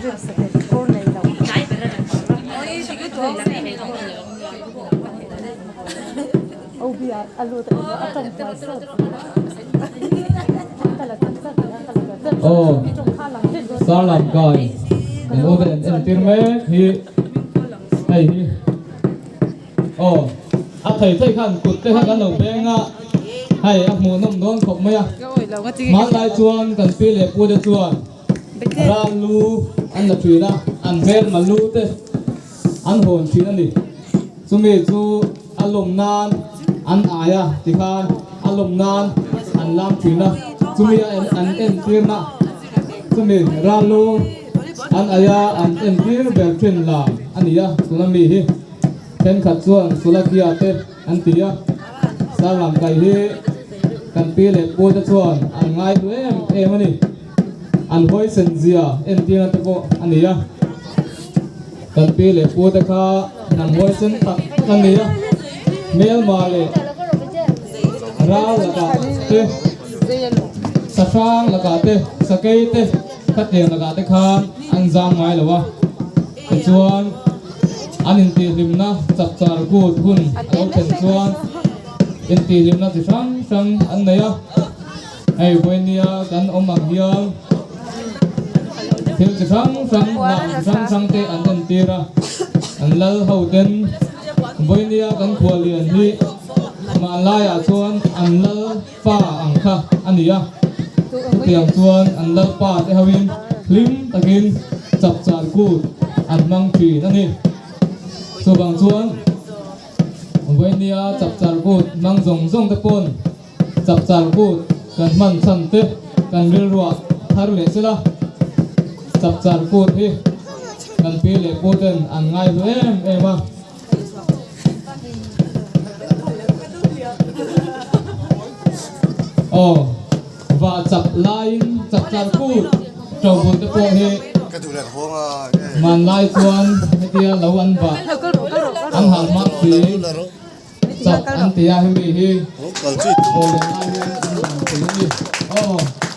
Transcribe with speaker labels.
Speaker 1: Aw Sarlam kai kan u te an entir mek hi hei hi aw a thei thei khan kut te kha kan lo beng a hei a hmuhnawm dawn khawp mai a hmanlai chuan kan pi leh pu te chuan ral lu an la thin a an hmelma lu te an hawn thin a ni. Chumi chu a lawm nan an ai a tikhan a lawm nan an lam thin a, chumi a an entirna chumi rallu an ai a an entir ber thin lam a ni a, tuna mi hi thenkhat chuan Sulakia te an ti a, Sarlam kai hi kan pi leh pu te chuan an ngai duh em em a ni, an huaisen zia entirna te pawh a ni a. Kan pi leh pu te kha hnam huaisen tak a ni a, hmelma leh ral lakah te, sahrang lakah te, sakei te, khatiang lakah te khan an zam ngai lo a. Tichuan, an intihhlimna chapchar kut hun a lo thlen chuan intihhlimna chi hrang hrang an nei a. Hei vawinia kan awm ang hian thil chi hrang hrang hnam chi hrang hrang te an entir a, an lal ho ten vawinia kan khua lian hi hmanlaiah chuan an lal pa ang kha a ni a, chutiang chuan an lal pa te hoin hlim takin chapchar kut an hmang thin a ni. Chuvang chuan vawinia chapchar kut hmang zawng zawng te pawn Chapchar kut kan hman chhan te kan rilruah thar leh sela, chapchar kut hi kan pi leh pu ten an ngai hlu em em a. Aw, vah chap laiin chapchar kut ṭobul te pawh hi hmanlai chuan hetia lo an vah an hal hmak si. Chak an ti a hemi hi bawlhhlawh lai hian an lang thei a ni. Aw.